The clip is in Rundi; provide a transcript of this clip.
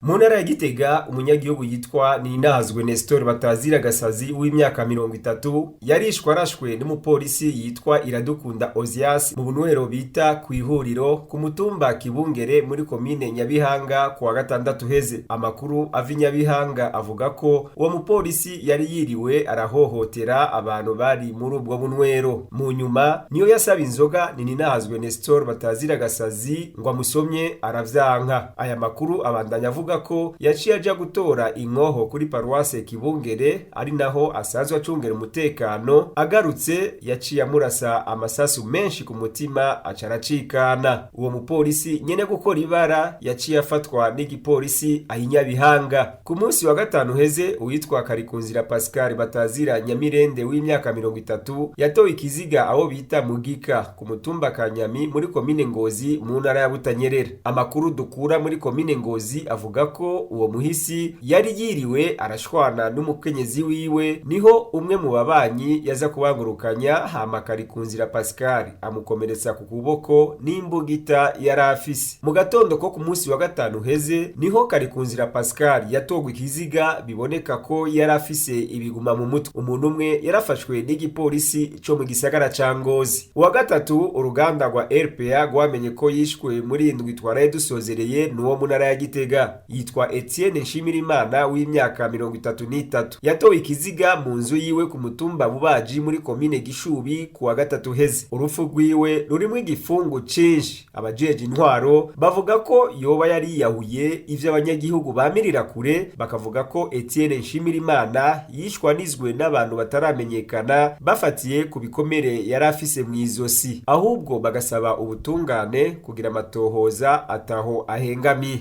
Mu ntara ya Gitega, umunyagihugu yitwa Ninahazwe Nestor batazira Gasazi w'imyaka 30 yarishwe arashwe n'umupolisi yitwa Iradukunda Ozias mu bunywero bita kw'ihuriro ku mutumba Kibungere muri komine Nyabihanga kuwa gatandatu heze. Amakuru ava i Nyabihanga avuga ko uwo mupolisi yari yiriwe arahohotera abantu bari muri ubwo bunywero. Mu nyuma niyo yasaba inzoga Nininahazwe Nestor batazira Gasazi ngo amusomye, aravyanka. Aya makuru abandanya avuga ko yaciye aja gutora inkoho kuri paruwase Kibungere, ari naho asanzwe acungera umutekano. Agarutse yaciye amurasa amasasu menshi ku mutima, aca aracikana. Uwo mupolisi nyene gukora ibara yaciye afatwa n'igipolisi ahinyabihanga. Ku munsi wa gatanu heze, uwitwa Karikunzira Pascal batazira Nyamirende w'imyaka 30 yatowe ikiziga aho bita Mugika ku mutumba Kanyami muri komine Ngozi mu ntara ya Butanyerera. Amakuru dukura muri komine Ngozi avuga ko uwo muhisi yari yiriwe arashwana n'umukenyezi wiwe, niho umwe mu babanyi yaza kubangurukanya, hama Karikunzira Pascal amukomeretsa ku kuboko n'imbugita yari afise. Mu gatondo ko ku munsi wa gatanu heze niho Karikunzira Pascal yatogwa ikiziga, biboneka ko yari afise ibiguma mu mutwe. Umuntu umwe yarafashwe n'igipolisi co mu gisagara ca Ngozi. Uwa gatatu uruganda rwa RPA rwamenye ko yishwe muri indwi twaraye dusozereye n'uwo mu ntara ya Gitega, yitwa Etienne Nshimirimana w'imyaka 33, yatowe ikiziga mu nzu yiwe ku mutumba Bubaji muri komine Gishubi kuwa gatatu heze. Urupfu rwiwe rurimwo igifungu cinshi. Abajeje intwaro bavuga ko yoba yari yiyahuye, ivyo abanyagihugu bamirira kure, bakavuga ko Etienne Nshimirimana yishwanizwe n'abantu bataramenyekana bafatiye ku bikomere yari afise mw'izosi, ahubwo bagasaba ubutungane kugira amatohoza ataho ahengamiye.